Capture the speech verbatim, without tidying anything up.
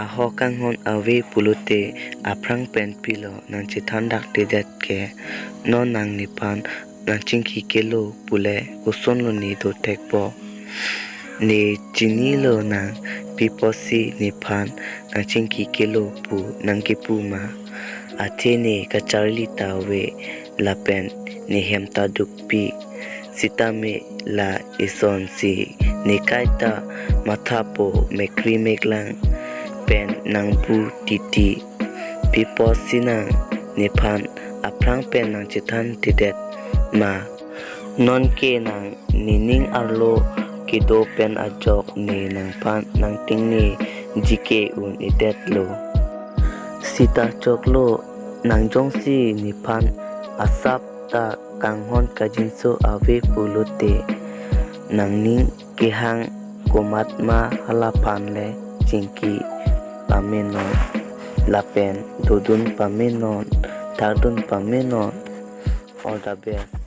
Ahok kanghon ave pulote aphrang pen pilo nangchethan dak tedet ke, non nang nephan nangchingki kelo pule kosonlo ne dothekpo. Ne chinilo nang pi apotsi nephan nangchingki kelo pu nangkepu ma. Athe ne kacharli ta ave lapen ne hem ta dukpi. Sitame la isonsi ne kaita mathapo, mekri meklang pen nangbu titi. Pi apotsi nang nephan aphrang pen nangchethan tedet ma. Nonke nang nening arlo kedo pen ajok ne nangphan nangtingnejike un-edetlo. Sita choklo, nang jongsi nephan asap ta kanghon kajinso ave pulote, nangning kehang komat ma halaphan le chingki pamenon lapen dodun pamenon, thakdun pamenon. All the best.